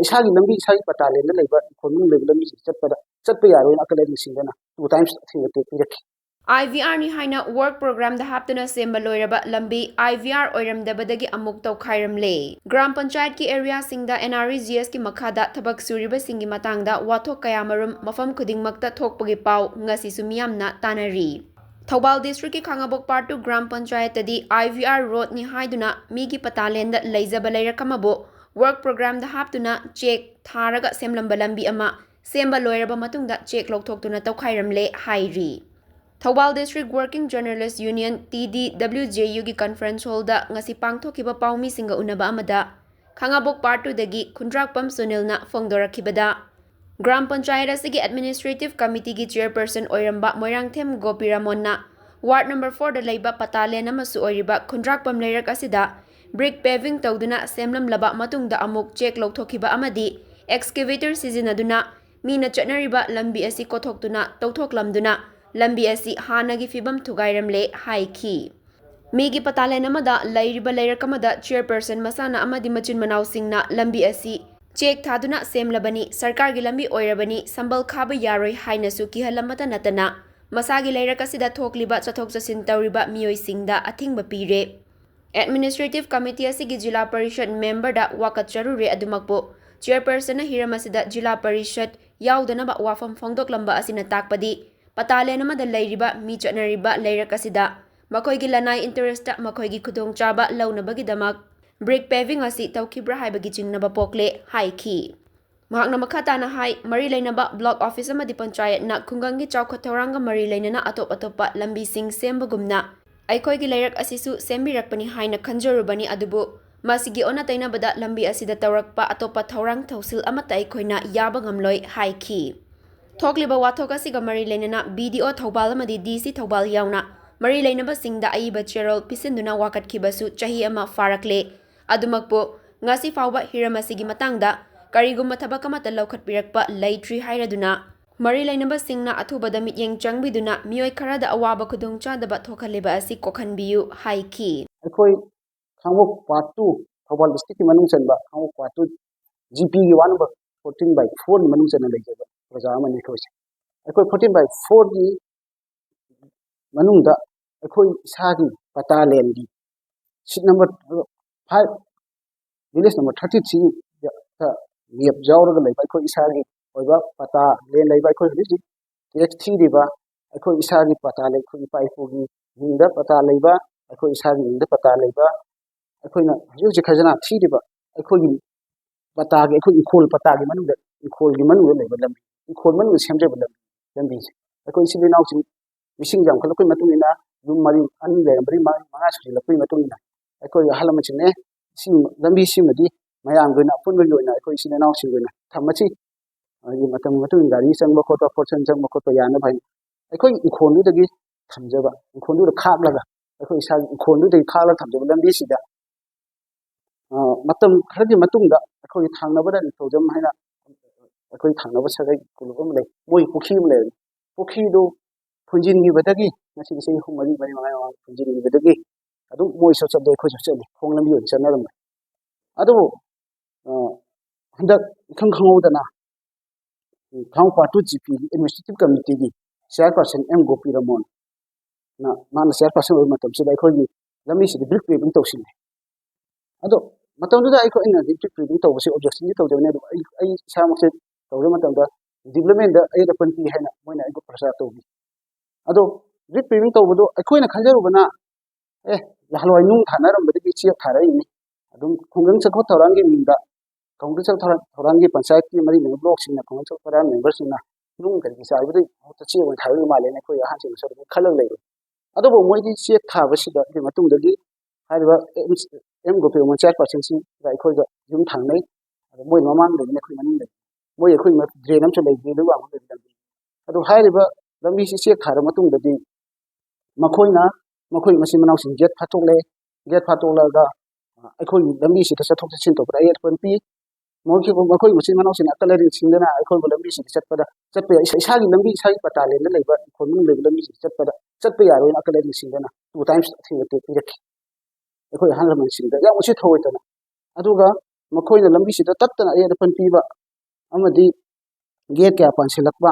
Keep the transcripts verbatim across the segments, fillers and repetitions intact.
ꯏꯁꯥꯒꯤ ꯂꯝꯕꯤ, ꯏꯁꯥꯒꯤ ꯄꯇꯥ ꯂꯦꯟꯗ ꯂꯩꯕ, ꯏꯪꯈꯣꯜ ꯃꯅꯨꯡ ꯂꯩꯕ ꯂꯝꯕꯤꯁꯤꯡ ꯆꯠꯄꯗ, ꯆꯠꯄ ꯌꯥꯔꯣꯏꯅ ꯑꯀꯜ ꯑꯔꯤꯡꯁꯤꯡꯗꯅ two times ꯑꯊꯤꯡꯕ ꯄꯤꯔꯛꯈꯤ꯫ IVRꯅꯤ ꯍꯥꯏꯅ work programꯗ ꯍꯥꯞꯇꯨꯅ ꯁꯦꯝꯕ ꯂꯣꯏꯔꯕ ꯂꯝꯕꯤ IVR ꯑꯣꯏꯔꯝꯗꯕꯗꯒꯤ ꯑꯃꯨꯛ ꯇꯧꯈꯥꯏꯔꯝꯂꯦ꯫ ꯒ꯭ꯔꯥꯝ ꯄꯟꯆꯥꯌꯠꯀꯤ areaꯁꯤꯡꯗ NREGSꯀꯤ ꯃꯈꯥꯗ ꯊꯕꯛ ꯁꯨꯔꯤꯕꯁꯤꯡꯒꯤ ꯃꯇꯥꯡꯗ ꯋꯥꯊꯣꯛ ꯀꯌꯥꯃꯔꯨꯝ ꯃꯐꯝ ꯈꯨꯗꯤꯡꯃꯛꯇ ꯊꯣꯛꯄꯒꯤ ꯄꯥꯎ ꯉꯁꯤꯁꯨ ꯃꯤꯌꯥꯝꯅ ꯇꯥꯅꯔꯤ꯫ ꯊꯧꯕꯥꯜ districtꯀꯤ ꯈꯥꯉꯕꯣꯛ part two ꯒ꯭ꯔꯥꯝ ꯄꯟꯆꯥꯌꯠꯇꯗꯤ IVR roadꯅꯤ ꯍꯥꯏꯗꯨꯅ ꯃꯤꯒꯤ ꯄꯇꯥ ꯂꯦꯟꯗ ꯂꯩꯖꯕ ꯂꯩꯔꯛ ꯑꯃꯕꯨ work programꯗ ꯍꯥꯞꯇꯨꯅ check ꯊꯥꯔꯒ ꯁꯦꯝꯂꯝꯕ ꯂꯝꯕꯤ ꯑꯃ ꯁꯦꯝꯕ ꯂꯣꯏꯔꯕ ꯃꯇꯨꯡꯗ check ꯂꯧꯊꯣꯛꯇꯨꯅ ꯇꯧꯈꯥꯏꯔꯝꯂꯦ ꯍꯥꯏꯔꯤ꯫ Thoubal District Working Journalist Union, TDWJUꯒꯤ conference hallꯗ ꯉꯁꯤ ꯄꯥꯡꯊꯣꯛꯈꯤꯕ ꯄꯥꯎꯃꯤꯁꯤꯡꯒ ꯎꯅꯕ ꯑꯃꯗ ꯈꯥꯉꯕꯣꯛ part twoꯗꯒꯤ ꯈꯨꯟꯗ꯭ꯔꯥꯛꯄꯝ ꯁꯨꯅꯤꯜꯅ ꯐꯣꯡꯗꯣꯔꯛꯈꯤꯕꯗ, ꯒ꯭ꯔꯥꯝ ꯄꯟꯆꯥꯌꯠ ꯑꯁꯤꯒꯤ administrative committeeꯒꯤ chairperson ꯑꯣꯏꯔꯝꯕ ꯃꯣꯏꯔꯥꯡꯊꯦꯝ ꯒꯣꯄꯤꯔꯥꯃꯣꯟꯅ ward number fourꯗ ꯂꯩꯕ ꯄꯇꯥ ꯂꯦꯟ ꯑꯃꯁꯨ ꯑꯣꯏꯔꯤꯕ ꯈꯨꯟꯗ꯭ꯔꯥꯛꯄꯝ ꯂꯩꯔꯛ ꯑꯁꯤꯗ brick paving ꯇꯧꯗꯨꯅ ꯁꯦꯝꯂꯝꯂꯕ ꯃꯇꯨꯡꯗ ꯑꯃꯨꯛ check ꯂꯧꯊꯣꯛꯈꯤꯕ ꯑꯃꯗꯤ excavator ꯁꯤꯖꯤꯟꯅꯗꯨꯅ ꯃꯤꯅ ꯆꯠꯅꯔꯤꯕ ꯂꯝꯕꯤ ꯑꯁꯤ ꯀꯣꯊꯣꯛꯇꯨꯅ ꯇꯧꯊꯣꯛꯂꯝꯗꯨꯅ ꯂꯝꯕꯤ ꯑꯁꯤ ꯍꯥꯟꯅꯒꯤ ꯐꯤꯕꯝ ꯊꯨꯒꯥꯏꯔꯝꯂꯦ ꯍꯥꯏꯈꯤ꯫ ꯃꯤꯒꯤ ꯄꯇꯥ ꯂꯦꯟ ꯑꯃꯗ ꯂꯩꯔꯤꯕ ꯂꯩꯔꯛ ꯑꯃꯗ chairperson ꯃꯁꯥꯅ ꯑꯃꯗꯤ ꯃꯆꯤꯟ ꯃꯅꯥꯎꯁꯤꯡꯅ ꯂꯝꯕꯤ ꯑꯁꯤ check ꯊꯥꯗꯨꯅ ꯁꯦꯝꯂꯕꯅꯤ, ꯁꯔꯀꯥꯔꯒꯤ ꯂꯝꯕꯤ ꯑꯣꯏꯔꯕꯅꯤ, ꯁꯝꯕꯜ ꯈꯥꯕ ꯌꯥꯔꯣꯏ ꯍꯥꯏꯅꯁꯨ ꯀꯤꯍꯜꯂꯝꯕꯇ ꯅꯠꯇꯅ ꯃꯁꯥꯒꯤ ꯂꯩꯔꯛ ꯑꯁꯤꯗ ꯊꯣꯛꯂꯤꯕ ꯆꯠꯊꯣꯛ ꯆꯠꯁꯤꯟ ꯇꯧꯔꯤꯕ ꯃꯤꯑꯣꯏꯁꯤꯡꯗ ꯑꯊꯤꯡꯕ ꯄꯤꯔꯦ꯫ Administrative committee ꯑꯁꯤꯒꯤ ꯖꯤꯂꯥ ꯄꯔꯤꯁꯗ memberꯗ ꯋꯥꯀꯠꯆꯔꯨꯔꯦ꯫ ꯑꯗꯨꯃꯛꯄꯨ chairpersonꯅ ꯍꯤꯔꯝ ꯑꯁꯤꯗ ꯖꯤꯂꯥ ꯄꯔꯤꯁꯗ ꯌꯥꯎꯗꯅꯕ ꯋꯥꯐꯝ ꯐꯣꯡꯗꯣꯛꯂꯝꯕ ꯑꯁꯤꯅ ꯇꯥꯛꯄꯗꯤ ꯄꯇꯥ ꯂꯦꯟ ꯑꯃꯗ ꯂꯩꯔꯤꯕ ꯃꯤ ꯆꯠꯅꯔꯤꯕ ꯂꯩꯔꯛ ꯑꯁꯤꯗ ꯃꯈꯣꯏꯒꯤ ꯂꯅꯥꯏ interestꯇ ꯃꯈꯣꯏꯒꯤ ꯈꯨꯗꯣꯡꯆꯥꯕ ꯂꯧꯅꯕꯒꯤꯗꯃꯛ brick paving ꯑꯁꯤ ꯇꯧꯈꯤꯕ꯭ꯔꯥ ꯍꯥꯏꯕꯒꯤ ꯆꯤꯡꯅꯕ ꯄꯣꯛꯂꯦ ꯍꯥꯏꯈꯤ꯫ ꯃꯍꯥꯛꯅ ꯃꯈꯥ ꯇꯥꯅ ꯍꯥꯏ, ꯃꯔꯤ ꯂꯩꯅꯕ block office ꯑꯃꯗꯤ ꯄꯟꯆꯥꯌꯠꯅ ꯈꯨꯡꯒꯪꯒꯤ ꯆꯥꯎꯈꯠ ꯊꯧꯔꯥꯡꯒ ꯃꯔꯤ ꯂꯩꯅꯅ ꯑꯇꯣꯞ ꯑꯇꯣꯞꯄ ꯂꯝꯕꯤꯁꯤꯡ ꯁꯦꯝꯕꯒꯨꯝꯅ ꯑꯩꯈꯣꯏꯒꯤ ꯂꯩꯔꯛ ꯑꯁꯤꯁꯨ ꯁꯦꯝꯕꯤꯔꯛꯄꯅꯤ ꯍꯥꯏꯅ ꯈꯟꯖꯔꯨꯕꯅꯤ, ꯑꯗꯨꯕꯨ ꯃꯁꯤꯒꯤ ꯑꯣꯟꯅ ꯇꯩꯅꯕꯗ ꯂꯝꯕꯤ ꯑꯁꯤꯗ ꯇꯧꯔꯛꯄ ꯑꯇꯣꯞꯄ ꯊꯧꯔꯥꯡ ꯊꯧꯁꯤꯜ ꯑꯃꯠꯇ ꯑꯩꯈꯣꯏꯅ ꯌꯥꯕ ꯉꯝꯂꯣꯏ ꯍꯥꯏꯈꯤ꯫ ꯊꯣꯛꯂꯤꯕ ꯋꯥꯊꯣꯛ ꯑꯁꯤꯒ ꯃꯔꯤ ꯂꯩꯅꯅ BDO ꯊꯧꯕꯥꯜ ꯑꯃꯗꯤ DC ꯊꯧꯕꯥꯜ ꯌꯥꯎꯅ ꯃꯔꯤ ꯂꯩꯅꯕꯁꯤꯡꯗ ꯑꯏꯕ ꯆꯦꯔꯣꯜ ꯄꯤꯁꯤꯟꯗꯨꯅ ꯋꯥꯀꯠꯈꯤꯕꯁꯨ ꯆꯍꯤ ꯑꯃ ꯐꯥꯔꯛꯂꯦ꯫ ꯑꯗꯨꯃꯛꯄꯨ ꯉꯁꯤ ꯐꯥꯎꯕ ꯍꯤꯔꯝ ꯑꯁꯤꯒꯤ ꯃꯇꯥꯡꯗ ꯀꯔꯤꯒꯨꯝꯕ ꯊꯕꯛ ꯑꯃꯠꯇ ꯂꯧꯈꯠꯄꯤꯔꯛꯄ ꯂꯩꯇ꯭ꯔꯤ ꯍꯥꯏꯔꯗꯨꯅ ꯃꯔꯤ ꯂꯩꯅꯕꯁꯤꯡꯅ ꯑꯊꯨꯕꯗ ꯃꯤꯠꯌꯦꯡ ꯆꯪꯕꯤꯗꯨꯅ ꯃꯤꯑꯣꯏ ꯈꯔꯗ ꯑꯋꯥꯕ ꯈꯨꯗꯣꯡꯆꯥꯗꯕ ꯊꯣꯛꯍꯜꯂꯤꯕ ꯑꯁꯤ ꯀꯣꯛꯍꯟꯕꯤꯌꯨ ꯍꯥꯏꯈꯤ꯫ ꯑꯩꯈꯣꯏ ꯈꯥꯉꯕꯣꯛ part two, ꯊꯧꯕꯥꯜ districtꯀꯤ ꯃꯅꯨꯡ ꯆꯟꯕ ꯈꯥꯉꯕꯣꯛ part two ꯖꯤ ꯄꯤꯒꯤ ꯋꯥꯔꯗ ꯅꯝꯕꯔ ꯐꯣꯔꯇꯤꯟ ꯕꯥꯏ ꯐꯣꯔꯒꯤ ꯃꯅꯨꯡ ꯆꯟꯅ ꯂꯩꯖꯕ ꯄ꯭ꯔꯖꯥ ꯑꯃꯅꯤ ꯑꯩꯈꯣꯏꯁꯦ꯫ ꯑꯩꯈꯣꯏ ꯐꯣꯔꯇꯤꯟ ꯕꯥꯏ ꯐꯣꯔꯒꯤ ꯃꯅꯨꯡꯗ ꯑꯩꯈꯣꯏ ꯏꯁꯥꯒꯤ ꯄꯇꯥ ꯂꯦꯟꯒꯤ sheet number five, village number thirty ꯊ꯭ꯔꯤꯗ ꯃꯦꯞ ꯌꯥꯎꯔꯒ ꯂꯩꯕ ꯑꯩꯈꯣꯏ ꯏꯁꯥꯒꯤ ꯑꯣꯏꯕ ꯄꯇꯥ ꯂꯦꯟ ꯂꯩꯕ, ꯑꯩꯈꯣꯏ ꯍꯧꯖꯤꯛ ꯍꯧꯖꯤꯛ ꯇꯦꯛꯁ ꯊꯤꯔꯤꯕ, ꯑꯩꯈꯣꯏ ꯏꯁꯥꯒꯤ ꯄꯇꯥ ꯂꯩ, ꯑꯩꯈꯣꯏ ꯏꯄꯥ ꯏꯄꯨꯒꯤ ꯃꯤꯡꯗ ꯄꯇꯥ ꯂꯩꯕ, ꯑꯩꯈꯣꯏ ꯏꯁꯥꯒꯤ ꯃꯤꯡꯗ ꯄꯇꯥ ꯂꯩꯕ, ꯑꯩꯈꯣꯏꯅ ꯍꯧꯖꯤꯛ ꯍꯧꯖꯤꯛ ꯈꯖꯅꯥ ꯊꯤꯔꯤꯕ ꯑꯩꯈꯣꯏꯒꯤ ꯄꯇꯥꯒꯤ, ꯑꯩꯈꯣꯏ ꯏꯪꯈꯣꯜ ꯄꯇꯥꯒꯤ ꯃꯅꯨꯡꯗ, ꯏꯪꯈꯣꯜꯒꯤ ꯃꯅꯨꯡꯗ ꯂꯩꯕ ꯂꯝꯕꯤ, ꯏꯪꯈꯣꯜ ꯃꯅꯨꯡꯗ ꯁꯦꯝꯖꯕ ꯂꯝꯕꯤ, ꯂꯝꯕꯤꯁꯦ ꯑꯩꯈꯣꯏ ꯏꯆꯤꯜ ꯏꯅꯥꯎꯁꯤꯡ ꯃꯤꯁꯤꯡ ꯌꯥꯝꯈꯠꯂꯛꯄꯒꯤ ꯃꯇꯨꯡ ꯏꯟꯅ, ꯌꯨꯝ ꯃꯔꯤ, ꯑꯅꯤ ꯂꯩꯔꯝꯕꯗꯒꯤ ꯃꯔꯤ, ꯃꯉꯥ ꯁꯨꯖꯤꯜꯂꯛꯄꯒꯤ ꯃꯇꯨꯡ ꯏꯟꯅ ꯑꯩꯈꯣꯏ ꯑꯍꯜ ꯂꯃꯟꯁꯤꯡꯅ, "ꯑꯦ, ꯁꯤ ꯂꯝꯕꯤꯁꯤꯃꯗꯤ ꯃꯌꯥꯝꯒꯤ ꯑꯣꯏꯅ, ꯑꯄꯨꯟꯕꯒꯤ ꯑꯣꯏꯅ ꯑꯩꯈꯣꯏ ꯏꯆꯤꯜ ꯏꯅꯥꯎꯁꯤꯡꯒꯤ ꯑꯣꯏꯅ ꯊꯝꯃꯁꯤ, ꯍꯥꯏꯗꯤ ꯃꯇꯝꯒꯤ ꯃꯇꯨꯡ ꯏꯟꯅ ꯒꯥꯔꯤ ꯆꯪꯕ ꯈꯣꯠꯄ, ꯄꯣꯠꯆꯪ ꯆꯪꯕ ꯈꯣꯠꯄ ꯌꯥꯅꯕ" ꯍꯥꯏꯅ ꯑꯩꯈꯣꯏ ꯏꯪꯈꯣꯜꯗꯨꯗꯒꯤ ꯊꯝꯖꯕ, ꯏꯪꯈꯣꯜꯗꯨꯗ ꯈꯥꯛꯂꯒ, ꯑꯩꯈꯣꯏ ꯏꯁꯥꯒꯤ ꯏꯪꯈꯣꯜꯗꯨꯗꯒꯤ ꯈꯥꯛꯂꯒ ꯊꯝꯖꯕ ꯂꯝꯕꯤꯁꯤꯗ, ꯑ, ꯃꯇꯝ ꯈꯔꯒꯤ ꯃꯇꯨꯡꯗ ꯑꯩꯈꯣꯏꯒꯤ ꯊꯪꯅꯕꯗ ꯅꯤꯡꯊꯧꯖꯝ ꯍꯥꯏꯅ ꯑꯩꯈꯣꯏ ꯊꯪꯅꯕ ꯁꯥꯒꯩ ꯀꯣꯂꯨꯞ ꯑꯃ ꯂꯩ, ꯃꯣꯏ ꯄꯨꯈ꯭ꯔꯤ ꯑꯃ ꯂꯩꯔꯝꯃꯤ꯫ ꯄꯨꯈ꯭ꯔꯤꯗꯨ ꯐꯨꯟꯖꯤꯟꯈꯤꯕꯗꯒꯤ, ꯉꯁꯤꯗꯤ ꯆꯍꯤ ꯑꯍꯨꯝ, ꯃꯔꯤ, ꯃꯔꯤ, ꯃꯉꯥ ꯃꯃꯥꯡ ꯐꯨꯟꯖꯤꯟꯈꯤꯕꯗꯒꯤ ꯑꯗꯨꯝ ꯃꯣꯏꯁꯨ ꯆꯠꯂꯦ, ꯑꯩꯈꯣꯏꯁꯨ ꯆꯠꯂꯦ, ꯈꯣꯡ ꯂꯝꯕꯤ ꯑꯣꯏꯅ ꯆꯠꯅꯔꯝꯃꯦ꯫ ꯑꯗꯨꯕꯨ, ꯑ, ꯍꯟꯗꯛ ꯏꯈꯪ ꯈꯪꯍꯧꯗꯅ, ꯎꯝ, ꯈꯥꯉꯕꯣꯛ ꯄꯥꯔꯠ ꯇꯨ ꯖꯤ ꯄꯤꯒꯤ ꯑꯦꯗꯃꯤꯅꯤꯁꯇ꯭ꯔꯦꯇꯤꯚ ꯀꯃꯤꯇꯤꯒꯤ ꯆꯤꯌꯥꯔꯄꯥꯔꯁꯟ ꯑꯦꯝ ꯒꯣꯄꯤꯔꯃꯣꯟꯅ, ꯃꯥꯅ ꯆꯤꯌꯥꯔꯄꯥꯔꯁꯟ ꯑꯣꯏꯕ ꯃꯇꯝꯁꯤꯗ ꯑꯩꯈꯣꯏꯒꯤ ꯂꯝꯕꯤꯁꯤꯗ ꯕ꯭ꯔꯤꯛ ꯄꯦꯚꯤꯡ ꯇꯧꯁꯤꯜꯂꯦ꯫ ꯑꯗꯣ ꯃꯇꯝꯗꯨꯗ ꯑꯩꯈꯣꯏ, ꯑꯩꯅ ꯕ꯭ꯔꯤꯛ ꯄꯦꯚꯤꯡ ꯇꯧꯕꯁꯤ ꯑꯣꯕꯖꯦꯛꯁꯟꯗꯤ ꯇꯧꯗꯕꯅꯤ, ꯑꯗꯨꯕꯨ ꯑꯩ, ꯑꯩ ꯏꯁꯥꯃꯛꯁꯦ ꯇꯧꯖꯕ ꯃꯇꯝꯗ ꯗꯤꯕ꯭ꯂꯞꯃꯦꯟꯗ ꯑꯩ ꯑꯄꯟ ꯄꯤ ꯍꯥꯏꯅ ꯃꯣꯏꯅ ꯑꯩꯕꯨ ꯄ꯭ꯔꯆꯥꯔ ꯇꯧꯈꯤ꯫ ꯑꯗꯣ ꯕ꯭ꯔꯤꯛ ꯄꯦꯚꯤꯡ ꯇꯧꯕꯗꯣ ꯑꯩꯈꯣꯏꯅ ꯈꯟꯖꯔꯨꯕꯅ, ꯑꯦ, ꯅꯍꯥꯟꯋꯥꯏ ꯅꯨꯡ ꯊꯥꯅꯔꯝꯕꯗꯒꯤ ꯆꯦꯛ ꯊꯥꯔꯛꯏꯅꯤ, ꯑꯗꯨꯝ ꯈꯨꯡꯒꯪ ꯆꯥꯎꯈꯠ ꯊꯧꯔꯥꯡꯒꯤ ꯃꯤꯡꯗ, ꯈꯨꯡꯒꯪ ꯆꯥꯎꯈꯠ ꯊꯧꯔꯥꯡꯒꯤ ꯄꯟꯆꯥꯌꯠꯀꯤ ꯃꯔꯤ ꯂꯩꯅꯕ ꯕ꯭ꯂꯣꯛꯁꯤꯡꯅ, ꯈꯨꯡꯒꯪ ꯆꯥꯎꯈꯠ ꯊꯧꯔꯥꯡ ꯃꯦꯝꯕꯔꯁꯤꯡꯅ ꯅꯨꯡ ꯀꯔꯤ ꯀꯔꯤ ꯆꯥꯏꯕꯗꯨꯒꯤ ꯃꯍꯨꯠꯇ ꯆꯦꯛ ꯑꯣꯏꯅ ꯊꯥꯔꯛꯏ ꯃꯥꯜꯂꯦꯅ ꯑꯩꯈꯣꯏ ꯑꯍꯟꯁꯤꯡꯅꯁꯨ ꯑꯗꯨꯝ ꯈꯜꯂꯒ ꯂꯩꯔꯦ꯫ ꯑꯗꯨꯕꯨ ꯃꯣꯏꯗꯤ ꯆꯦꯛ ꯊꯥꯕꯁꯤꯗ, ꯑꯗꯨꯒꯤ ꯃꯇꯨꯡꯗꯒꯤ ꯍꯥꯏꯔꯤꯕ ꯑꯦꯝ ꯒꯣꯄꯤ ꯃꯣꯍꯟ ꯆꯤꯌꯥꯔꯄꯥꯔꯁꯟꯁꯤꯡꯒ ꯑꯩꯈꯣꯏꯒ ꯌꯨꯝ ꯊꯪꯅꯩ꯫ ꯑꯗꯣ ꯃꯣꯏ ꯃꯃꯥꯡꯗꯒꯤꯅ ꯑꯩꯈꯣꯏ ꯃꯅꯤꯡꯗꯒꯤ, ꯃꯣꯏ ꯑꯩꯈꯣꯏ ꯃ-, ꯗ꯭ꯔꯦꯟ ꯑꯃꯁꯨ ꯂꯩ, ꯗ꯭ꯔꯦꯟꯗꯨ ꯋꯥꯡꯃ ꯂꯩꯕ ꯂꯝꯕꯤ꯫ ꯑꯗꯣ ꯍꯥꯏꯔꯤꯕ ꯂꯝꯕꯤꯁꯤ ꯆꯦꯛ ꯊꯥꯔ ꯃꯇꯨꯡꯗꯗꯤ ꯃꯈꯣꯏꯅ, ꯃꯈꯣꯏ ꯃꯆꯤꯟ ꯃꯅꯥꯎꯁꯤꯡ ꯒꯦꯠ ꯐꯥꯠꯇꯣꯛꯂꯦ꯫ ꯒꯦꯠ ꯐꯥꯠꯇꯣꯛꯂꯒ ꯑꯩꯈꯣꯏꯒꯤ ꯂꯝꯕꯤꯁꯤꯗ ꯆꯠꯊꯣꯛ ꯆꯠꯁꯤꯟ ꯇꯧꯕꯗ ꯑꯌꯦꯠꯄ ꯄꯤ꯫ ꯃꯈꯣꯏ, ꯃꯈꯣꯏ ꯃꯆꯤꯟ ꯃꯅꯥꯎꯁꯤꯡꯅ ꯑꯀꯜ ꯑꯔꯤꯡ ꯁꯤꯡꯗꯅ ꯑꯩꯈꯣꯏꯕꯨ ꯂꯝꯕꯤꯁꯤꯗ ꯆꯠꯄꯗ, ꯆꯠꯄ ꯌꯥꯏ, ꯏꯁꯥ-, ꯏꯁꯥꯒꯤ ꯂꯝꯕꯤ, ꯏꯁꯥꯒꯤ ꯄꯇꯥ ꯂꯦꯟꯗ ꯂꯩꯕ, ꯏꯪꯈꯣꯜ ꯃꯅꯨꯡ ꯂꯩꯕ ꯂꯝꯕꯤꯁꯤꯗ ꯆꯠꯄꯗ, ꯆꯠꯄ ꯌꯥꯔꯣꯏꯅ ꯑꯀꯜ ꯑꯔꯤꯡ ꯁꯤꯡꯗꯅ ꯇꯨ ꯇꯥꯏꯝꯁ ꯑꯊꯤꯡꯕ ꯄꯤꯔꯛꯈꯤ꯫ ꯑꯩꯈꯣꯏ ꯑꯍꯜ ꯂꯃꯟꯁꯤꯡꯗ ꯌꯥꯝ ꯎꯁꯤꯠ ꯊꯑꯣꯏꯗꯅ꯫ ꯑꯗꯨꯒ ꯃꯈꯣꯏꯅ ꯂꯝꯕꯤꯁꯤꯗ ꯇꯠꯇꯅ ꯑꯌꯦꯠ ꯑꯄꯟ ꯄꯤꯕ ꯑꯃꯗꯤ ꯒꯦꯠ ꯀꯌꯥ ꯄꯥꯟꯁꯤꯜꯂꯛꯄ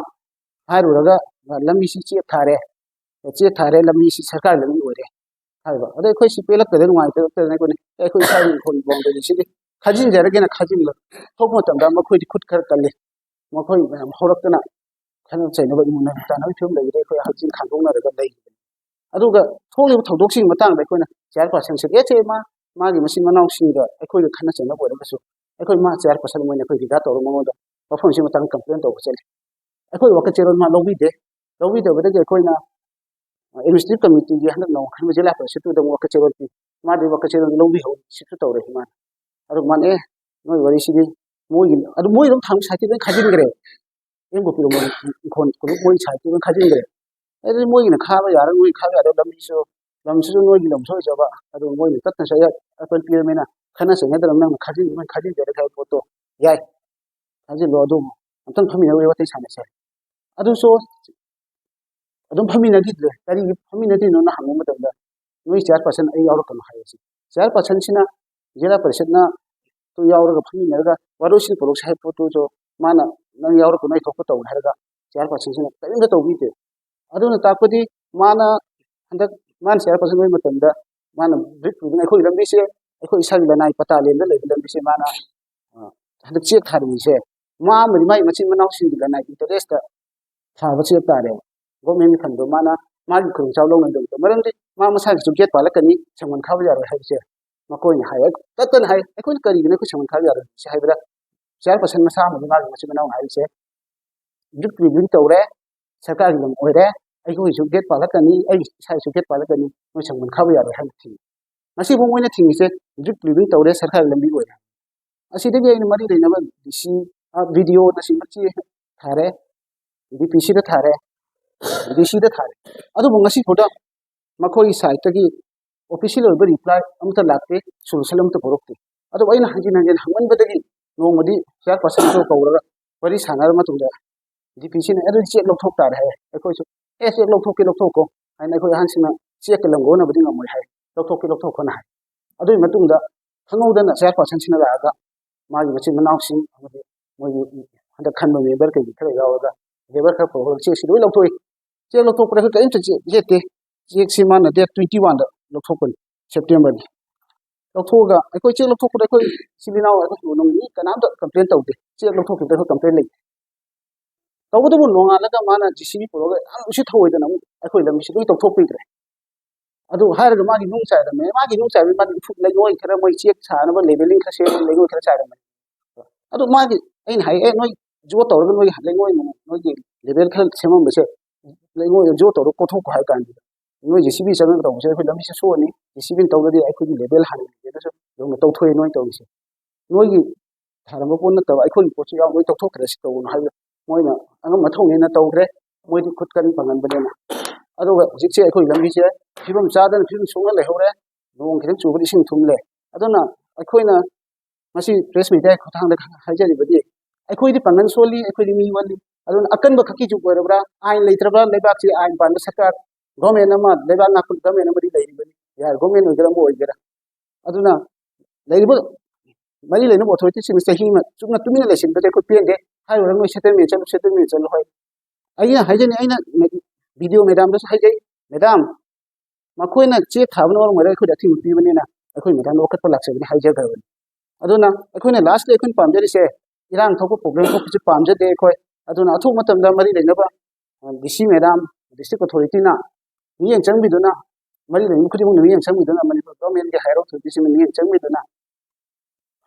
ꯍꯥꯏꯔꯨꯔꯒ, ꯂꯝꯕꯤꯁꯤ ꯆꯦꯛ ꯊꯥꯔꯦ, ꯆꯦꯛ ꯊꯥꯔꯦ, ꯂꯝꯕꯤꯁꯤ ꯁꯔꯀꯥꯔ ꯂꯝꯕꯤ ꯑꯣꯏꯔꯦ ꯍꯥꯏꯕ꯫ ꯑꯗꯣ ꯑꯩꯈꯣꯏ ꯁꯤ ꯄꯦꯜꯂꯛꯇꯗꯅ, ꯅꯨꯡꯉꯥꯏꯇꯗꯅ ꯑꯩꯈꯣꯏꯅ, "ꯑꯦ, ꯑꯩꯈꯣꯏ ꯏꯁꯥꯒꯤ ꯏꯪꯈꯣꯜ ꯍꯤꯡꯒꯣꯜꯗꯗꯤ ꯁꯤꯗꯤ ꯈꯥꯖꯤꯟꯖꯔꯒꯦꯅ" ꯈꯥꯖꯤꯟꯕ ꯊꯣꯛꯄ ꯃꯇꯝꯗ ꯃꯈꯣꯏꯗꯤ ꯈꯨꯠ ꯈꯔ ꯀꯜꯂꯤ, ꯃꯈꯣꯏ ꯃꯌꯥꯝ ꯍꯧꯔꯛꯇꯅ ꯈꯠꯅ ꯆꯩꯅꯕ, ꯏꯃꯨꯡ ꯃꯅꯨꯡ ꯇꯥꯅꯕꯒꯤ ꯐꯤꯕꯝ ꯂꯩꯕꯗ ꯑꯩꯈꯣꯏ ꯍꯛꯆꯤꯟ ꯈꯥꯡꯗꯣꯛꯅꯔꯒ ꯂꯩꯔꯤꯕꯅꯤ꯫ ꯑꯗꯨꯒ ꯊꯣꯛꯂꯤꯕ ꯊꯧꯗꯣꯛꯁꯤꯒꯤ ꯃꯇꯥꯡꯗ ꯑꯩꯈꯣꯏꯅ ꯆꯤꯌꯥꯔ ꯄꯥꯔꯁꯟꯁꯦ, ꯑꯦ, ꯁꯦ, ꯃꯥ, ꯃꯥꯒꯤ ꯃꯆꯤꯟ ꯃꯅꯥꯎꯁꯤꯡꯒ ꯑꯩꯈꯣꯏꯒ ꯈꯠꯅ ꯆꯩꯅꯕ ꯑꯣꯏꯔꯒꯁꯨ, ꯑꯩꯈꯣꯏ ꯃꯥ ꯆꯤꯌꯥꯔ ꯄꯥꯔꯁꯟ ꯑꯣꯏꯅ ꯑꯩꯈꯣꯏ ꯔꯤꯒꯥꯔꯗ ꯇꯧꯔꯒ ꯃꯉꯣꯟꯗ ꯃꯐꯝꯁꯤ ꯃꯇꯥꯡ ꯀꯝꯄ꯭ꯂꯦꯟ ꯇꯧꯕ ꯆꯠꯂꯤ꯫ ꯑꯩꯈꯣꯏ ꯋꯥꯀꯠ ꯆꯦꯔꯣꯜ ꯃꯥ ꯂꯧꯕꯤꯗꯦ꯫ ꯂꯧꯕꯤꯗꯕꯗꯒꯤ ꯑꯩꯈꯣꯏꯅ ꯑꯦꯗꯃꯤꯅꯤꯁꯇ꯭ꯔꯦꯇꯤꯚ ꯀꯃꯤꯇꯤꯒꯤ ꯍꯟꯗꯛ ꯅꯧꯅ ꯈꯟꯕ ꯖꯤꯂꯥ ꯄꯔꯤꯁꯠꯇꯨꯗ ꯑꯃꯨꯛ ꯋꯥꯀꯠ ꯆꯦꯔꯣꯜ ꯄꯤ꯫ ꯃꯥꯗꯤ ꯋꯥꯀꯠ ꯆꯦꯔꯣꯜ ꯂꯧꯕꯤꯍꯧ, ꯁꯤꯁꯨ ꯇꯧꯔꯦ ꯃꯥꯅ꯫ ꯑꯗꯨ ꯃꯥꯅ, "ꯑꯦ, ꯅꯣꯏ ꯋꯥꯔꯤꯁꯤꯗꯤ ꯃꯣꯏꯒꯤ, ꯑꯗꯨ ꯃꯣꯏ ꯑꯗꯨꯝ ꯊꯥꯡ ꯁꯥꯏꯠꯇꯤ ꯂꯣꯏ ꯈꯥꯖꯤꯟꯈ꯭ꯔꯦ꯫ ꯑꯦꯝ ꯒꯣꯄꯤꯔꯣꯝꯕꯝ ꯏꯪꯈꯣꯜ ꯀꯣꯅꯨꯡ ꯃꯣꯏ ꯁꯥꯏꯠꯇꯤ ꯂꯣꯏ ꯈꯥꯖꯤꯟꯈ꯭ꯔꯦ꯫ ꯑꯗꯨꯗꯤ ꯃꯣꯏꯒꯤꯅ ꯈꯥꯕ ꯌꯥꯔꯒ ꯃꯣꯏ ꯈꯥꯕ ꯌꯥꯗꯕ ꯂꯝꯕꯤꯁꯨ, ꯂꯝꯁꯤꯁꯨ ꯅꯣꯏꯒꯤ ꯂꯝꯁꯨ ꯑꯣꯏꯖꯕ, ꯑꯗꯨ ꯃꯣꯏꯅ ꯇꯠꯅ ꯆꯠ-, ꯑꯩꯈꯣꯏ ꯄꯤꯔꯝꯅꯤꯅ ꯈꯠꯅ ꯆꯩꯅꯗꯅ ꯅꯪꯅ ꯈꯥꯖꯤꯟ-, ꯃꯣꯏ ꯈꯥꯖꯤꯟꯖꯔꯒꯦ ꯍꯥꯏꯕ ꯄꯣꯠꯇꯣ ꯌꯥꯏ, ꯈꯥꯖꯤꯜꯂꯣ, ꯑꯗꯨꯕꯨ ꯑꯝꯇꯪ ꯐꯝꯃꯤꯟꯅꯔꯒ ꯋꯥꯔꯤ ꯁꯥꯟꯅꯁꯦ"꯫ ꯑꯗꯨꯁꯨ ꯑꯗꯨꯝ ꯐꯝꯃꯤꯟꯅꯈꯤꯗ꯭ꯔꯦ꯫ ꯀꯔꯤꯒꯤ ꯐꯝꯃꯤꯟꯅꯗ꯭ꯔꯤꯅꯣꯅ ꯍꯪꯕ ꯃꯇꯝꯗ, "ꯅꯣꯏ ꯆꯤꯌꯥꯔ ꯄꯥꯔꯁꯟ ꯑꯩ ꯌꯥꯎꯔꯛꯀꯅꯨ" ꯍꯥꯏꯌꯦ꯫ ꯆꯤꯌꯥꯔ ꯄꯥꯔꯁꯟꯁꯤꯅ ꯖꯤꯂꯥ ꯄꯔꯤꯁꯠꯅ ꯇꯨ ꯌꯥꯎꯔꯒ ꯐꯝꯃꯤꯟꯅꯔꯒ ꯋꯥꯔꯣꯏꯁꯤꯟ ꯄꯨꯔꯣꯛꯁꯦ ꯍꯥꯏꯕ ꯄꯣꯠꯇꯨꯁꯨ ꯃꯥꯅ, "ꯅꯪ ꯌꯥꯎꯔꯛꯀꯅꯨ, ꯑꯩ ꯊꯣꯛꯄ ꯇꯧꯅꯤ" ꯍꯥꯏꯔꯒ ꯆꯤꯌꯥꯔ ꯄꯥꯔꯁꯟꯁꯤꯅ ꯀꯔꯤꯝꯇ ꯇꯧꯕꯤꯗꯦ꯫ ꯑꯗꯨꯅ ꯇꯥꯛꯄꯗꯤ ꯃꯥꯅ ꯍꯟꯗꯛ ꯃꯥꯅ ꯆꯤꯌꯥꯔ ꯄꯥꯔꯁꯟ ꯑꯣꯏꯕ ꯃꯇꯝꯗ ꯃꯥꯅ ꯕ꯭ꯔꯤꯛ ꯄꯤꯗꯨꯅ ꯑꯩꯈꯣꯏꯒꯤ ꯂꯝꯕꯤꯁꯦ, ꯑꯩꯈꯣꯏ ꯏꯁꯥꯒꯤ ꯂꯅꯥꯏ ꯄꯇꯥ ꯂꯦꯟꯗ ꯂꯩꯕ ꯂꯝꯕꯤꯁꯦ ꯃꯥꯅ, ꯑ, ꯍꯟꯗꯛ ꯆꯦꯛ ꯊꯥꯔꯤꯕꯁꯦ, ꯃꯥ ꯑꯃꯗꯤ ꯃꯥꯒꯤ ꯃꯆꯤꯟ ꯃꯅꯥꯎꯁꯤꯡꯒꯤ ꯂꯅꯥꯏ ꯏꯟꯇꯔꯦꯁꯇ ꯊꯥꯕ ꯆꯦꯛ ꯇꯥꯔꯦ꯫ ꯒꯣꯔꯃꯦꯟꯒꯤ ꯐꯟꯗꯣ ꯃꯥꯅ ꯃꯥꯒꯤ ꯈꯨꯗꯣꯡꯆꯥꯕ ꯂꯧꯅꯗꯕꯗ, ꯃꯔꯝꯗꯤ ꯃꯥ ꯃꯁꯥꯒꯤꯁꯨ ꯒꯦꯠ ꯄꯥꯜꯂꯛꯀꯅꯤ, ꯁꯪꯒꯣꯜ ꯈꯥꯕ ꯌꯥꯔꯣꯏ ꯍꯥꯏꯕꯁꯦ ꯃꯈꯣꯏꯅ ꯍꯥꯏ꯫ ꯇꯠꯇꯅ ꯍꯥꯏ, "ꯑꯩꯈꯣꯏꯅ ꯀꯔꯤꯒꯤꯅꯣ ꯑꯩꯈꯣꯏ ꯁꯪꯒꯣꯜ ꯈꯥꯕ ꯌꯥꯔꯣꯏ ꯍꯥꯏꯕꯁꯦ?" ꯍꯥꯏꯕꯗ ꯆꯤꯌꯥꯔ ꯄꯥꯔꯁꯟ ꯃꯁꯥ ꯑꯃꯗꯤ ꯃꯥꯒꯤ ꯃꯆꯤꯟ ꯃꯅꯥꯎꯅ ꯍꯥꯏꯔꯤꯁꯦ, "ꯕ꯭ꯔꯤꯛ ꯄꯤꯕꯤꯡ ꯇꯧꯔꯦ, ꯁꯔꯀꯥꯔꯒꯤ ꯂꯝ ꯑꯣꯏꯔꯦ, ꯑꯩꯈꯣꯏꯒꯤꯁꯨ ꯒꯦꯠ ꯄꯥꯜꯂꯛꯀꯅꯤ, ꯑꯩꯒꯤ ꯏꯁꯥꯒꯤꯁꯨ ꯒꯦꯠ ꯄꯥꯜꯂꯛꯀꯅꯤ, ꯅꯣꯏ ꯁꯪꯒꯣꯜ ꯈꯥꯕ ꯌꯥꯔꯣꯏ" ꯍꯥꯏꯅ ꯊꯤꯡꯉꯤ꯫ ꯉꯁꯤꯐꯥꯎ ꯃꯣꯏꯅ ꯊꯤꯡꯉꯤꯁꯦ ꯕ꯭ꯔꯤꯛ ꯄꯤꯕꯤꯡ ꯇꯧꯔꯦ, ꯁꯔꯀꯥꯔꯒꯤ ꯂꯝꯕꯤ ꯑꯣꯏꯔꯦ꯫ ꯑꯁꯤꯗꯒꯤ ꯑꯩꯅ ꯃꯔꯤ ꯂꯩꯅꯕ ꯗꯤ ꯁꯤ, ꯑ, ꯕꯤ ꯗꯤ ꯑꯣꯅꯆꯤꯡꯕ ꯆꯦ ꯊꯥꯔꯦ, ꯗꯤ ꯄꯤ ꯁꯤꯗ ꯊꯥꯔꯦ, ꯗꯤ ꯁꯤꯗ ꯊꯥꯔꯦ꯫ ꯑꯗꯨꯕꯨ ꯉꯁꯤ ꯐꯥꯎꯗ ꯃꯈꯣꯏꯒꯤ ꯁꯥꯏꯠꯇꯒꯤ ꯑꯣꯐꯤꯁꯤꯌꯦꯜ ꯑꯣꯏꯕ ꯔꯤꯄ꯭ꯂꯥꯏ ꯑꯃꯠꯇ ꯂꯥꯛꯇꯦ, ꯁꯣꯂꯨꯁꯟ ꯑꯃꯠꯇ ꯄꯨꯔꯛꯇꯦ꯫ ꯑꯗꯨꯕꯨ ꯑꯩꯅ ꯍꯟꯖꯤꯟ ꯍꯟꯖꯤꯟ ꯍꯪꯃꯟꯕꯗꯒꯤ ꯅꯣꯡꯃꯗꯤ ꯆꯤꯌꯥꯔ ꯄꯥꯔꯁꯟꯗꯨ ꯀꯧꯔꯒ ꯋꯥꯔꯤ ꯁꯥꯟꯅꯔꯕ ꯃꯇꯨꯡꯗ ꯗꯤ ꯄꯤ ꯁꯤꯅ, "ꯑꯦ, ꯑꯗꯨꯗꯤ ꯆꯦꯛ ꯂꯧꯊꯣꯛ ꯇꯥꯔꯦ" ꯍꯥꯏ꯫ ꯑꯩꯈꯣꯏꯁꯨ, "ꯑꯦ, ꯆꯦꯛ ꯂꯧꯊꯣꯛꯀꯦ, ꯂꯧꯊꯣꯛꯀꯣ" ꯍꯥꯏꯅ, ꯑꯩꯈꯣꯏ ꯑꯍꯟꯁꯤꯡꯅ ꯆꯦꯛꯀ ꯂꯝꯒ ꯑꯣꯟꯅꯕꯗꯤ ꯉꯝꯃꯣꯏ ꯍꯥꯏ, "ꯂꯧꯊꯣꯛꯀꯦ, ꯂꯧꯊꯣꯛꯈꯣꯅ" ꯍꯥꯏ꯫ ꯑꯗꯨꯒꯤ ꯃꯇꯨꯡꯗ ꯈꯪꯍꯧꯗꯅ ꯆꯤꯌꯥꯔ ꯄꯥꯔꯁꯟꯁꯤꯅ ꯂꯥꯛꯑꯒ ꯃꯥꯒꯤ ꯃꯆꯤꯟ ꯃꯅꯥꯎꯁꯤꯡ ꯑꯃꯗꯤ ꯃꯣꯏꯒꯤ ꯍꯟꯗꯛ ꯈꯟꯕ ꯃꯦꯝꯕꯔ ꯀꯩꯒꯤ ꯈꯔ ꯌꯥꯎꯔꯒ ꯂꯦꯕꯔ ꯈꯔ ꯄꯨꯔꯛꯑꯒ ꯆꯦꯛꯁꯤ ꯂꯣꯏ ꯂꯧꯊꯣꯛꯏ꯫ ꯆꯦꯛ ꯂꯧꯊꯣꯛꯄꯗ ꯑꯩꯈꯣꯏ ꯀꯔꯤꯝꯇ ꯆꯦꯛ ꯌꯦꯠꯇꯦ꯫ ꯆꯦꯛꯁꯤ ꯃꯥꯅ ꯗꯦꯠ ꯇ꯭ꯋꯦꯟꯇꯤ ꯋꯥꯟꯗ ꯂꯧꯊꯣꯛꯄꯅꯤ, ꯁꯦꯞꯇꯦꯝꯕꯔꯒꯤ꯫ ꯂꯧꯊꯣꯛꯑꯒ ꯑꯩꯈꯣꯏ ꯆꯦꯛ ꯂꯧꯊꯣꯛꯄꯗ ꯑꯩꯈꯣꯏ ꯏꯆꯤꯜ ꯏꯅꯥꯎ ꯑꯩꯈꯣꯏ ꯏꯃꯨꯡ ꯃꯤ ꯀꯅꯥꯝꯇ ꯀꯝꯄ꯭ꯂꯦꯟ ꯇꯧꯗꯦ꯫ ꯆꯦꯛ ꯂꯧꯊꯣꯛꯈꯤꯕꯗ ꯑꯩꯈꯣꯏ ꯀꯝꯄ꯭ꯂꯦꯟ ꯂꯩꯇꯦ꯫ ꯇꯧꯕꯇꯕꯨ ꯅꯣꯡꯉꯥꯜꯂꯒ ꯃꯥꯅ ꯖꯦ ꯁꯤ ꯕꯤ ꯄꯨꯔꯛꯑꯒ ꯌꯥꯝ ꯎꯁꯤꯠ ꯊꯑꯣꯏꯗꯅ ꯑꯃꯨꯛ ꯑꯩꯈꯣꯏ ꯂꯝꯕꯤꯁꯤ ꯂꯣꯏ ꯇꯧꯊꯣꯛꯄꯤꯈ꯭ꯔꯦ꯫ ꯑꯗꯨ ꯍꯥꯏꯔꯒ ꯃꯥꯒꯤ ꯅꯨꯡ ꯆꯥꯏꯔꯝꯃꯦ꯫ ꯃꯥꯒꯤ ꯅꯨꯡ ꯆꯥꯏꯕꯗꯤ ꯃꯥꯗꯤ ꯎꯐꯨ ꯂꯩꯉꯣꯏ ꯈꯔ, ꯃꯣꯏ ꯆꯦꯛ ꯁꯥꯅꯕ ꯂꯦꯕꯦꯂꯤꯡ ꯈꯔ ꯁꯦꯝꯕ ꯂꯩꯉꯣꯏ ꯈꯔ ꯆꯥꯏꯔꯝꯃꯦ꯫ ꯑꯗꯨ ꯃꯥꯒꯤ, ꯑꯩꯅ ꯍꯥꯏ, "ꯑꯦ, ꯅꯣꯏ ꯖꯣ ꯇꯧꯔꯒ ꯅꯣꯏꯒꯤ ꯂꯩꯉꯣꯏ, ꯅꯣꯏꯒꯤ ꯂꯦꯕꯦꯜ ꯈꯔ ꯁꯦꯝꯃꯝꯕꯁꯦ, ꯂꯩꯉꯣꯏ ꯖꯣ ꯇꯧꯔꯒ ꯀꯣꯊꯣꯛꯈꯣ" ꯍꯥꯏ ꯀꯥꯟꯗꯨꯗ, "ꯅꯣꯏ ꯖꯦ ꯁꯤ ꯕꯤ ꯆꯪꯉꯒ ꯇꯧꯕꯁꯦ ꯑꯩꯈꯣꯏ ꯂꯝꯕꯤꯁꯦ ꯁꯣꯛꯑꯅꯤ, ꯖꯦ ꯁꯤ ꯕꯤꯅ ꯇꯧꯗ꯭ꯔꯗꯤ ꯑꯩꯈꯣꯏꯒꯤ ꯂꯦꯕꯦꯜ ꯍꯥꯟꯅ ꯂꯦꯕꯦꯜꯗꯁꯨ ꯌꯧꯅ ꯇꯧꯊꯣꯛꯑꯦ ꯅꯣꯏ ꯇꯧꯔꯤꯁꯦ꯫ ꯅꯣꯏꯒꯤ ꯊꯥꯔꯝꯕ ꯄꯣꯠ ꯅꯠꯇꯕ ꯑꯩꯈꯣꯏꯒꯤ ꯄꯣꯠꯁꯨ ꯌꯥꯎ, ꯅꯣꯏ ꯇꯧꯊꯣꯛꯇ꯭ꯔꯦ, ꯁꯤ ꯇꯧꯒꯅꯨ" ꯍꯥꯏꯕꯗ, ꯃꯣꯏꯅ ꯑꯉꯝꯕ ꯊꯧꯅꯦꯅ ꯇꯧꯈ꯭ꯔꯦ꯫ ꯃꯣꯏꯗꯤ ꯈꯨꯠ ꯀꯟ ꯄꯪꯍꯟꯕꯅꯤꯅ꯫ ꯑꯗꯨꯒ ꯍꯧꯖꯤꯛꯁꯦ ꯑꯩꯈꯣꯏ ꯂꯝꯕꯤꯁꯦ ꯐꯤꯕꯝ ꯆꯥꯗꯅ ꯐꯤꯕꯝ ꯁꯣꯛꯅ ꯂꯩꯍꯧꯔꯦ꯫ ꯅꯣꯡ ꯈꯤꯇꯪ ꯆꯨꯕꯗ ꯏꯁꯤꯡ ꯊꯨꯝꯂꯦ꯫ ꯑꯗꯨꯅ ꯑꯩꯈꯣꯏꯅ ꯃꯁꯤ ꯄ꯭ꯔꯦꯁ ꯃꯤꯗꯤꯌꯥꯒꯤ ꯈꯨꯠꯊꯥꯡꯗ ꯍꯥꯏꯖꯔꯤꯕꯗꯤ, ꯑꯩꯈꯣꯏꯗꯤ ꯄꯥꯡꯒꯜ ꯁꯣꯜꯂꯤ, ꯑꯩꯈꯣꯏꯗꯤ ꯃꯤ ꯋꯥꯠꯂꯤ꯫ ꯑꯗꯨꯅ ꯑꯀꯟꯕ ꯈꯛꯀꯤ ꯖꯨꯛ ꯑꯣꯏꯔꯕ꯭ꯔꯥ? ꯑꯥꯏꯟ ꯂꯩꯇ꯭ꯔꯕ꯭ꯔꯥ? ꯂꯩꯕꯥꯛꯁꯤ ꯑꯥꯏꯟ ꯄꯥꯟꯕ ꯁꯔꯀꯥꯔ, ꯒꯣꯔꯃꯦꯟ ꯑꯃ, ꯂꯩꯕꯥꯛ ꯉꯥꯛꯄ ꯒꯣꯔꯃꯦꯟ ꯑꯃꯗꯤ ꯂꯩꯔꯤꯕꯅꯤ, ꯌꯥꯔꯦ, ꯒꯣꯔꯃꯦꯟ ꯑꯣꯏꯒꯦꯔꯥ ꯑꯃ ꯑꯣꯏꯒꯦꯔꯥ꯫ ꯑꯗꯨꯅ ꯂꯩꯔꯤꯕ ꯃꯔꯤ ꯂꯩꯅꯕ ꯑꯣꯊꯣꯔꯤꯇꯤꯁꯤꯡꯅ ꯆꯍꯤ ꯑꯃ ꯆꯨꯞꯅ ꯇꯨꯃꯤꯟꯅ ꯂꯩꯁꯤꯟꯕꯗ ꯑꯩꯈꯣꯏ ꯄꯦꯟꯗꯦ꯫ ꯍꯥꯏꯔꯨꯔꯒ ꯅꯣꯏ ꯁꯦꯇꯜꯃꯦꯟ ꯆꯠꯂꯨ, ꯁꯦꯇꯜꯃꯦꯟ ꯆꯠꯂꯨ ꯍꯥꯏ꯫ ꯑꯩꯅ ꯍꯥꯏꯖꯅꯤꯡ, ꯑꯩꯅ ꯕꯤ ꯗꯤ ꯑꯣ ꯃꯦꯗꯥꯝꯗꯁꯨ ꯍꯥꯏꯖꯩ, "ꯃꯦꯗꯥꯝ, ꯃꯈꯣꯏꯅ ꯆꯦꯛ ꯊꯥꯕꯅ ꯃꯔꯝ ꯑꯣꯏꯔꯒ ꯑꯩꯈꯣꯏꯗ ꯑꯊꯤꯡꯕ ꯄꯤꯕꯅꯤꯅ ꯑꯩꯈꯣꯏ ꯃꯦꯗꯥꯝꯗ ꯋꯥꯀꯠꯄ ꯂꯥꯛꯆꯕꯅꯤ" ꯍꯥꯏꯖꯈ꯭ꯔꯕꯅꯤ꯫ ꯑꯗꯨꯅ ꯑꯩꯈꯣꯏꯅ ꯂꯥꯁꯇ ꯑꯩꯈꯣꯏꯅ ꯄꯥꯝꯖꯔꯤꯁꯦ, ꯏꯔꯥꯡ ꯊꯣꯛꯄ, ꯄ꯭ꯔꯣꯕ꯭ꯂꯦꯝ ꯊꯣꯛꯄꯁꯤ ꯄꯥꯝꯖꯗꯦ ꯑꯩꯈꯣꯏ꯫ ꯑꯗꯨꯅ ꯑꯊꯨꯕ ꯃꯇꯝꯗ ꯃꯔꯤ ꯂꯩꯅꯕ ꯗꯤ ꯁꯤ ꯃꯦꯗꯥꯝ, ꯗꯤꯁꯇ꯭ꯔꯤꯛ ꯑꯣꯊꯣꯔꯤꯇꯤꯅ ꯃꯤꯠꯌꯦꯡ ꯆꯪꯕꯤꯗꯨꯅ, ꯃꯔꯤ ꯂꯩꯅꯕ ꯈꯨꯗꯤꯡꯃꯛꯅ ꯃꯤꯠꯌꯦꯡ ꯆꯪꯕꯤꯗꯨꯅ, ꯃꯅꯤꯄꯨꯔ ꯒꯣꯔꯃꯦꯟꯒꯤ ꯍꯥꯏꯌꯔ ꯑꯣꯊꯣꯔꯤꯇꯤꯁꯤꯡꯅ ꯃꯤꯠꯌꯦꯡ ꯆꯪꯕꯤꯗꯨꯅ,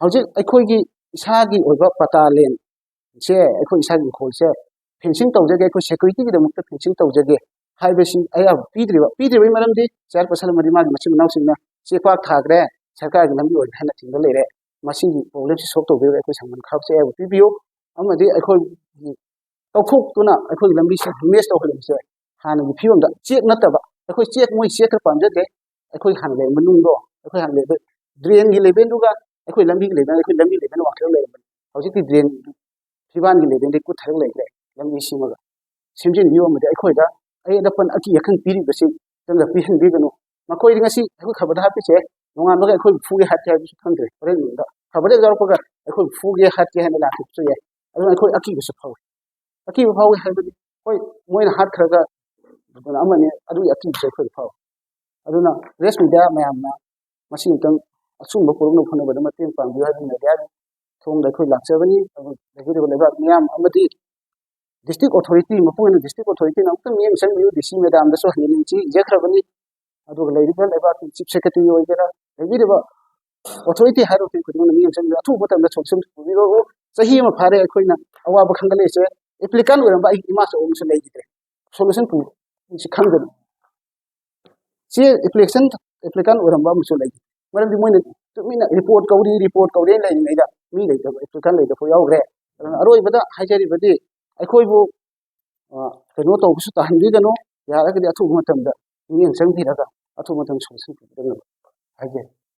ꯍꯧꯖꯤꯛ ꯑꯩꯈꯣꯏꯒꯤ ꯏꯁꯥꯒꯤ ꯑꯣꯏꯕ ꯄꯇꯥ ꯂꯦꯟꯁꯦ, ꯑꯩꯈꯣꯏ ꯏꯁꯥꯒꯤ ꯏꯪꯈꯣꯜꯁꯦ ꯐꯦꯟꯁꯤꯡ ꯇꯧꯖꯒꯦ, ꯑꯩꯈꯣꯏ ꯁꯦꯀ꯭ꯌꯨꯔꯤꯇꯤꯒꯤꯗꯃꯛꯇ ꯐꯦꯟꯁꯤꯡ ꯇꯧꯖꯒꯦ ꯍꯥꯏꯕꯁꯤ ꯑꯌꯥꯕ ꯄꯤꯗ꯭ꯔꯤꯕ꯫ ꯄꯤꯗ꯭ꯔꯤꯕꯒꯤ ꯃꯔꯝꯗꯤ ꯆꯤꯌꯔ ꯄꯔꯁꯟ ꯑꯃꯗꯤ ꯃꯥꯒꯤ ꯃꯆꯤꯟ ꯃꯅꯥꯎꯁꯤꯡꯅ ꯆꯦꯛ ꯄꯥꯛ ꯊꯥꯈ꯭ꯔꯦ, ꯁꯔꯀꯥꯔꯒꯤ ꯂꯝꯕꯤ ꯑꯣꯏꯅ ꯍꯥꯏꯅ ꯊꯤꯡꯕ ꯂꯩꯔꯦ꯫ ꯃꯁꯤꯒꯤ ꯄ꯭ꯔꯣꯕ꯭ꯂꯦꯝꯁꯤ ꯁꯣꯜꯕ ꯇꯧꯕꯤꯔꯒ ꯑꯩꯈꯣꯏ ꯁꯪꯒꯣꯝ ꯈꯥꯕꯁꯦ ꯑꯌꯥꯕ ꯄꯤꯕꯤꯌꯨ꯫ ꯑꯃꯗꯤ ꯑꯩꯈꯣꯏꯒꯤ ꯇꯧꯊꯣꯛꯇꯨꯅ ꯑꯩꯈꯣꯏꯒꯤ ꯂꯝꯕꯤꯁꯦ ꯃꯦꯁ ꯇꯧꯍꯜꯂꯤꯕꯁꯦ ꯍꯥꯟꯅꯒꯤ ꯐꯤꯕꯝꯗ, ꯆꯦꯛ ꯅꯠꯇꯕ, ꯑꯩꯈꯣꯏ ꯆꯦꯛ, ꯃꯣꯏ ꯆꯦꯛ ꯈꯔ ꯄꯥꯝꯖꯗꯦ, ꯑꯩꯈꯣꯏ ꯍꯥꯟꯅ ꯂꯩꯔꯝꯕ ꯅꯨꯡꯗꯣ, ꯑꯩꯈꯣꯏ ꯍꯥꯟꯅ ꯂꯩꯔꯝꯕ ꯗ꯭ꯔꯦꯟꯒꯤ ꯂꯦꯚꯦꯜꯗꯨꯒ ꯑꯩꯈꯣꯏ ꯂꯝꯕꯤꯒꯤ ꯂꯦꯚꯦꯜ, ꯑꯩꯈꯣꯏ ꯂꯝꯕꯤ ꯂꯦꯚꯦꯜ ꯋꯥꯡꯈꯠꯂ ꯂꯩꯔꯝꯕꯅꯤ꯫ ꯍꯧꯖꯤꯛꯇꯤ ꯗ꯭ꯔꯦꯟ ꯐꯤꯕꯥꯟꯒꯤ ꯂꯦꯚꯦꯜꯗꯤ ꯀꯨꯠꯊꯔꯒ ꯂꯩꯈ꯭ꯔꯦ꯫ ꯂꯝꯕꯤ ꯁꯦꯝꯃꯒ ꯁꯦꯝꯖꯤꯟꯕꯤꯌꯨ ꯑꯃꯗꯤ ꯑꯩꯈꯣꯏꯗ ꯑꯌꯦꯠ ꯑꯄꯟ ꯑꯀꯤ ꯑꯈꯪ ꯄꯤꯔꯤꯕꯁꯤ ꯆꯪꯗ ꯄꯤꯍꯟꯕꯤꯒꯅꯨ꯫ ꯃꯈꯣꯏꯗꯤ ꯉꯁꯤ ꯑꯩꯈꯣꯏ ꯈꯕꯔꯗ ꯍꯥꯞꯄꯤꯁꯦ, ꯅꯣꯡꯉꯥꯟꯕꯒ ꯑꯩꯈꯣꯏꯕꯨ ꯐꯨꯒꯦ ꯍꯥꯠꯀꯦ ꯍꯥꯏꯕꯁꯨ ꯈꯪꯗ꯭ꯔꯦ꯫ ꯍꯣꯔꯦꯟ ꯅꯨꯡꯗ ꯐꯕꯗ ꯌꯥꯎꯔꯛꯄꯒ ꯑꯩꯈꯣꯏꯕꯨ ꯐꯨꯒꯦ ꯍꯥꯠꯀꯦ ꯍꯥꯏꯅ ꯂꯥꯛꯈꯤꯕꯁꯨ ꯌꯥꯏ꯫ ꯑꯗꯨꯅ ꯑꯩꯈꯣꯏ ꯑꯀꯤꯕꯁꯨ ꯐꯥꯎꯏ꯫ ꯑꯀꯤꯕ ꯐꯥꯎꯏ ꯍꯥꯏꯕꯗꯤ, ꯍꯣꯏ, ꯃꯣꯏꯅ ꯍꯥꯠꯈ꯭ꯔꯒ ꯑꯗꯨꯅ ꯑꯃꯅꯤ, ꯑꯗꯨꯒꯤ ꯑꯀꯤꯕꯁꯨ ꯑꯩꯈꯣꯏꯗ ꯐꯥꯎꯏ꯫ ꯑꯗꯨꯅ press media ꯃꯌꯥꯝꯅ ꯃꯁꯤ ꯑꯃꯨꯛꯇꯪ ꯑꯆꯨꯝꯕ ꯄꯨꯔꯛꯅꯕ ꯍꯣꯠꯅꯕꯗ ꯃꯇꯦꯡ ꯄꯥꯡꯕꯤꯌꯨ ꯍꯥꯏꯕ mediaꯒꯤ ꯊꯣꯡꯗ ꯑꯩꯈꯣꯏ ꯂꯥꯛꯆꯕꯅꯤ꯫ ꯑꯗꯨ ꯂꯩꯕꯤꯔꯤꯕ ꯂꯩꯕꯥꯛ ꯃꯤꯌꯥꯝ ꯑꯃꯗꯤ district authority, ꯃꯄꯨꯡ ꯑꯣꯏꯅ district authorityꯅ ꯑꯃꯨꯛꯇꯪ ꯃꯤꯠꯌꯦꯡ ꯆꯪꯕꯤꯌꯨ꯫ DC madamꯗꯁꯨ ꯍꯟꯅ ꯍꯟꯅ ꯏꯖꯈ꯭ꯔꯕꯅꯤ꯫ ꯑꯗꯨꯒ ꯂꯩꯔꯤꯕ ꯂꯩꯕꯥꯛꯀꯤ chief secretary ꯑꯣꯏꯒꯦꯔꯥ, ꯂꯩꯕꯤꯔꯤꯕ authority hierarchy ꯈꯨꯗꯤꯡꯃꯛꯅ ꯃꯤꯠꯌꯦꯡ ꯆꯪꯕꯤꯌꯨ꯫ ꯑꯊꯨꯕ ꯃꯇꯝꯗ solution ꯄꯨꯕꯤꯔꯛꯎ꯫ ꯆꯍꯤ ꯑꯃ ꯐꯥꯔꯦ ꯑꯩꯈꯣꯏꯅ ꯑꯋꯥꯕ ꯈꯪꯒꯠꯂꯛꯏꯁꯦ꯫ Applicant ꯑꯣꯏꯔꯝꯕ ꯑꯩꯒꯤ ꯏꯃꯥꯆꯧ ꯑꯃꯁꯨ ꯂꯩꯈꯤꯗ꯭ꯔꯦ꯫ Solution ꯄꯨꯁꯤ ꯈꯪꯗꯅ꯫ ꯁꯤ application, applicant ꯑꯣꯏꯔꯝꯕ ꯑꯃꯁꯨ ꯂꯩ꯫ ꯃꯔꯝꯗꯤ ꯃꯣꯏꯅ ꯇꯨꯃꯤꯟꯅ report ꯀꯧꯔꯤ, report ꯀꯧꯔꯤ ꯂꯩꯔꯤꯉꯩꯗ ꯃꯤ ꯂꯩꯇꯕ, applicant ꯂꯩꯇꯕ ꯌꯥꯎꯈ꯭ꯔꯦ꯫ ꯑꯗꯨꯅ ꯑꯔꯣꯏꯕꯗ ꯍꯥꯏꯖꯔꯤꯕꯗꯤ, ꯑꯩꯈꯣꯏꯕꯨ, ꯑ, ꯀꯩꯅꯣ ꯇꯧꯕꯁꯨ ꯇꯥꯍꯟꯕꯤꯒꯅꯨ꯫ ꯌꯥꯔꯒꯗꯤ ꯑꯊꯨꯕ ꯃꯇꯝꯗ ꯃꯤꯠꯌꯦꯡ ꯆꯪꯕꯤꯔꯒ ꯑꯊꯨꯕ ꯃꯇꯝꯗ solution ꯄꯤꯕꯤꯔꯛꯅꯕ ꯍꯥꯏꯖꯔꯤ꯫